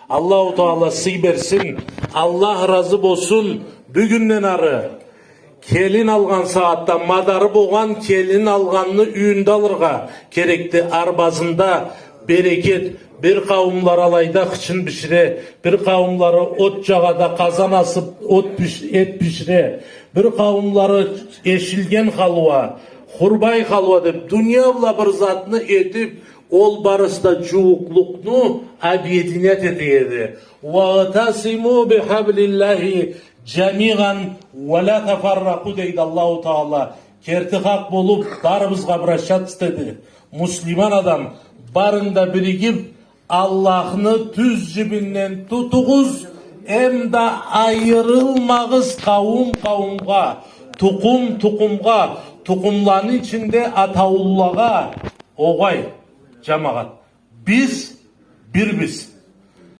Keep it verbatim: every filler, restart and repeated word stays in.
Аллаху Таала сый берсин, Аллах разы болсун. Бюгюнден ары келин алгъан сагъатда мадары болгъан келин алгъанны юйюнде алыргъа керекди. Арбазында берекет. Бир къауумлары алайда хычын бишире, бир къауумлары от джагъада къазан асып от биш-, эт бишире, бир къауумлары эшилген халуа, хурбай халуа деп, дуния бла бир затны этип, ол барысы да джууукълукъну объединять эте эди. «Ваътасиму бихаблиллахи джамиан ва ла тафарракъу», дейди Аллаху Таала. Керти хакъ болуп, барыбызгъа обращаться этеди. Муслиман адам, барыгъыз да биригип, Аллахны тюз джибинден тутугъуз, эм да айырылмагъыз къауум къауумгъа, тукъум тукъумгъа, тукъумланы ичинде атауллагъа. Огъай, джамагъат, биз бирбиз.